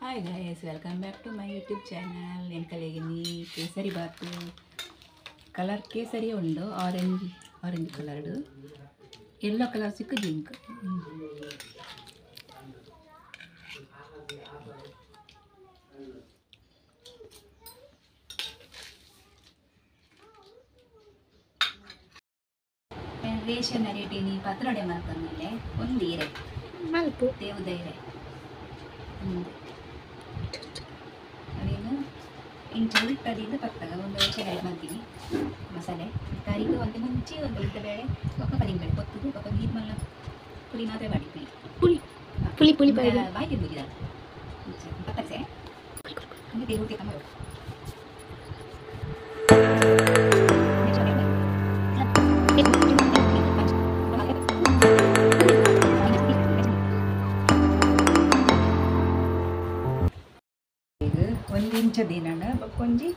Hi guys, welcome back to my YouTube channel. ಎಂಕಲೆಗಿನಿ kesari bath colour ಕೇಸರಿ ಉಂಡು, orange orange ಕಲರ್ಡು, yellow colour ಸಿಕ್ಕು zinc. Ration ಅರೇಟಿನಿ ಪತ್ರೊಡೆ ಮಲ್ತಂದಿಲ್ಲ ಒಂದು ಈರೆ ಮಲ್ಪು ದೇವುದೈರೆ ಅದೇನು ಇಂಚ ಉಲ್ಟದಿಂದ ಪತ್ತಾಗ ಒಂದು ರೇಷನ್ ಅಡಿ ಮಾಡ್ತೀನಿ ಮಸಾಲೆ ತಾರೀಕು ಒಂದು ಮುಂಚೆ ಒಂದು ಉಲ್ಟ ಬೇಳೆ ಒಕ್ಕ ಕಲಿಂಗ್ ಬೇಳೆ ಕೊತ್ತದು ಒಕ್ಕ ನೀರು ಮಲ್ಲ ಪುಳಿ ಮಾತ್ರ ಮಾಡಿ ಪುಳಿ ಪುಳಿ ಪುಳಿ ಪುಳಿ ಬಾಯಿ ಬಾಯಿ ತಿಂದು ಪತ್ತಕ್ಸೆ ಹಂಗೆ ದೇವ್ರಿಗೆ ತಮ್ಮ. ಒಂದು ಇಂಚ ದಿನ ಬೊಕ್ಕೊಂಜಿ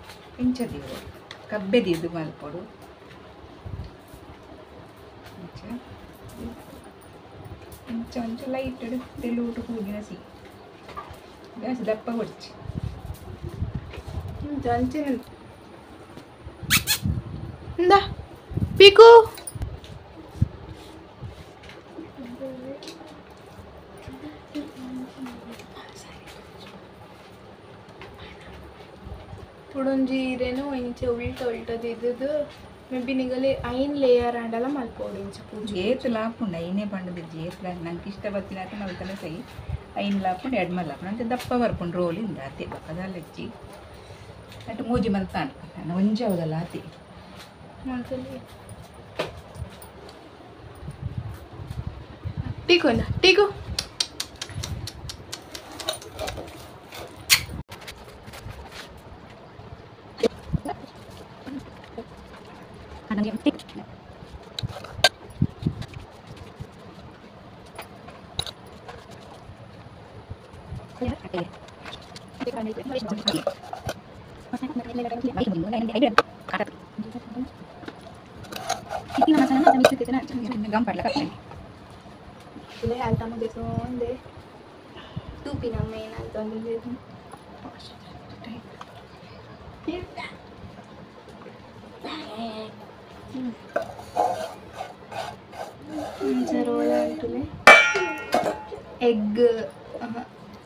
ಇಂಚ ದೀವೊಡು ಕಬ್ಬೆ ದೀದು ಮಲ್ಪೊಡು ಇಂಚ ಇಂಚ ಒಂಚು ಲೈಟ್ ತೆಲುಟು ಕೂಗಿನ ಸಿ ಗ್ಯಾಸ್ ದಪ್ಪ ಕೊಡ್ಚಿ ಇಂದ ಪೀಕು ಕುಡೊಂಜಿ ಈರೆನು ಇಂಚ ಉಲ್ಟ ಉಲ್ಟದ ಇದ್ದದ್ದು ಮೇ ಬಿ ನಿಗಲೆ ಐನ್ ಲೇಯರ್ ಆಂಡಲ ಮಲ್ಪೊಡು ಇಂಚ ಪೂಜೆ ಜೇತು ಲಾಪುಂಡು ಐನೇ ಪಂಡದ ಜೇತು ನಂಗೆ ಇಷ್ಟ ಬತ್ತಿನಾತ ಮಲ್ತನೆ ಸೈ ಐನ್ ಲಾಪುಂಡು ಎಡ್ ಮಲ್ಲಾಪುಂಡು ಅಂಚೆ ದಪ್ಪ ಬರ್ಪುಂಡು ರೋಲ್ ಇಂದ ಅತೆ ಬಕ್ಕದಲ್ಲಜ್ಜಿ ಅಟ್ ಮೂಜಿ ಮಲ್ತಾಂಡು ನಾನು ಒಂಜಿ ಅವದಲ್ಲ ಅತಿ ಮಲ್ತಲಿ ಟೀಕು ಇಂದ ಟೀಕು. ರೋಲ್ ಅಂಟುಲೆ ಎಗ್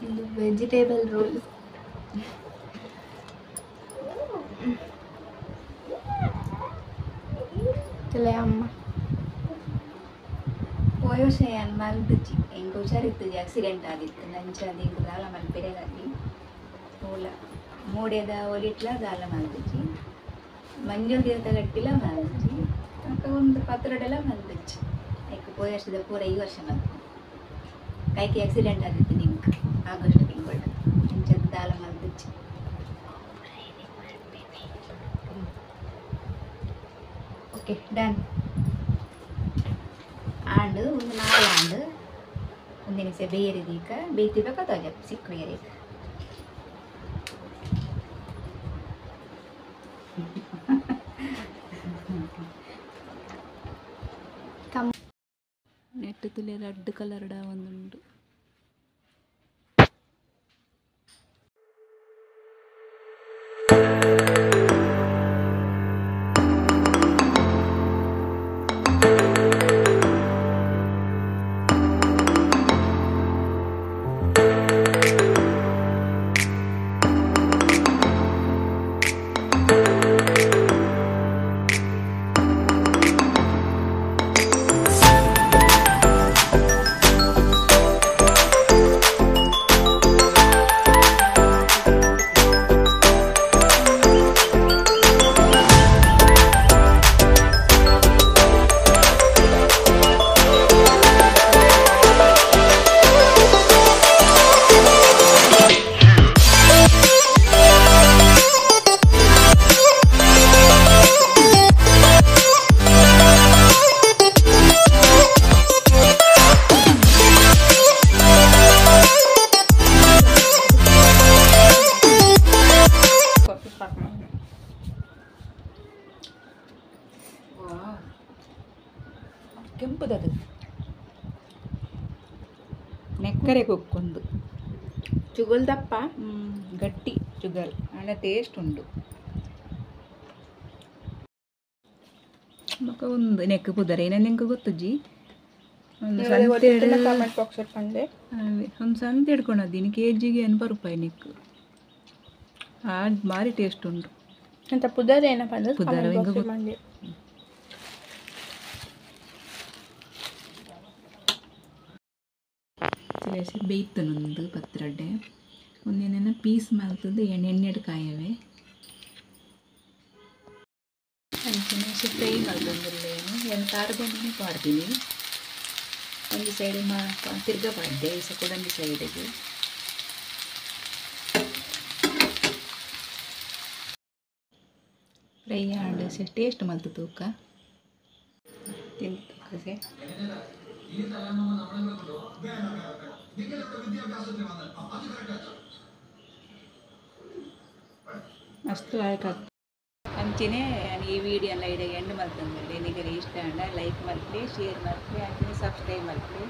ಇದು ವೆಜಿಟೇಬಲ್ ರೋಲ್. ತಲೆ ಅಮ್ಮ ಪೋಯೋಷೆಯನ್ ಮಲ್ದುಜಿ ಎಂಕ್ ಹುಷಾರಿತ್ತುಜಿ ಆಕ್ಸಿಡೆಂಟ್ ಆಗಿತ್ತು ನಂಚ ಎಂಕ್ ದಾಲ ಮಲ್ಪೆರೆಗಾಗಿ ಓಲ ಮೂಡೆದ ಒಲಿಟ್ಲ ದಾಲ ಮಲ್ದುಜಿ ಮಂಜಲ್ ತೀರ್ಥ ಗಟ್ಟಿಲ ಮಲ್ದುಜಿ ಅಕ್ಕ ಒಂದು ಪತ್ರೊಡೆಲ ಮಲ್ದುಜಿ ಐಕ್ ಪೋಯ ವರ್ಷದ ಪೂರ ಈ ವರ್ಷ ಮಲ್ತು ಕೈಗೆ ಆಕ್ಸಿಡೆಂಟ್ ಆಗಿತ್ತು ನಿಂಕ್ ಆಗಸ್ಟ್ ತಿಂಗಳು ಅಂಚ ದಾಲ ಮಲ್ದುಜಿ. ಓಕೆ ಡನ್ ಆಂಡ್ ಒಂದು ನಾಲ್ ಆಂಡ್ ಒಂದು ನಿಮಿಷ ಬೇರೆ ದೀಕ ಬೇಯ್ತಿರ್ಬೇಕು ತೋಜ ಸಿಕ್ಕು ಬೇರೆ ನೆಟ್ಟು ತುಲೆ ರೆಡ್ ಕಲರ್ಡ ಒಂದುಂಡು. ಕೆಂಪುದದು ನೆಕ್ಕರೆ ಕುಕ್ಕೊಂದು. ಚುಗುಲ್ ದಪ್ಪ. ಗಟ್ಟಿ ಚುಗಲ್ ಆಂಡ ಟೇಸ್ಟ್ ಉಂಡು. ಬೊಕ ಉಂದು ನೆಕ್ ಪುದರ್ ಏನ ನಿಂಕ್ ಗೊತ್ತುಜ್ಜಿ. ಒಂದು ಸಂತೆಡ್ ಕಾಮೆಂಟ್ ಬಾಕ್ಸ್ ಪಂಡೆ. ಒಂದು ಸಂತೆ ಹಿಡ್ಕೊಂಡದ್ದೀನಿ ಕೆಜಿಗೆ 80 ರೂಪಾಯಿ ನೆಕ್. ಆ ಭಾರಿ ಟೇಸ್ಟ್ ಉಂಟು. ಅಂತ ಪುದರ್ ಏನಪ್ಪ ಅಂದ್ರೆ ಪುದರ್ ಕಾಮೆಂಟ್ ಎಂಕ್ ಬಾಕ್ಸ್ ಪಂಡೆ. ಬೇಯ್ತನೊಂದು ಪತ್ರೊಡೆ ಒಂದೇನೇನ ಪೀಸ್ ಮಲ್ತದ್ದು ಎಣ್ಣೆಡ್ ಕಾಯವೇ ಅಂಚನೆ ಫ್ರೈ ಮಲ್ತೊಂದುಲ್ಲೇನು ಏನು ಕಾರ್ಬೊಂದಿನಿ ಪಾಡ್ತೀನಿ. ಒಂಜಿ ಸೈಡ್ ಮಾ ತಿರ್ಗ ಪಾಡ್ದೆ ಈ ಕುಡೊಂಜಿ ಸೈಡಿಗೆ ಫ್ರೈ ಆಂಡ್ ಟೇಸ್ಟ್ ಮಲ್ತು ತೂಕ ತಿಂದು ತೂಕಸೆ. ಮಸ್ತ್ ಲಾಯ್ಕ್ ಅಂಚನೆ ಈ ವಿಡಿಯೋ ಎಲ್ಲ ಇಡೆ ಎಂಡ್ ಮಲ್ತೊಂದುಲ್ಲೆ. ನಿಗಲೆ ಇಷ್ಟ ಆಂಡ ಲೈಕ್ ಮಲ್ಪುಲೆ, ಶೇರ್ ಮಲ್ಪುಲೆ, ಅಂಚನೆ ಸಬ್ಸ್ಕ್ರೈಬ್ ಮಲ್ಪುಲೆ.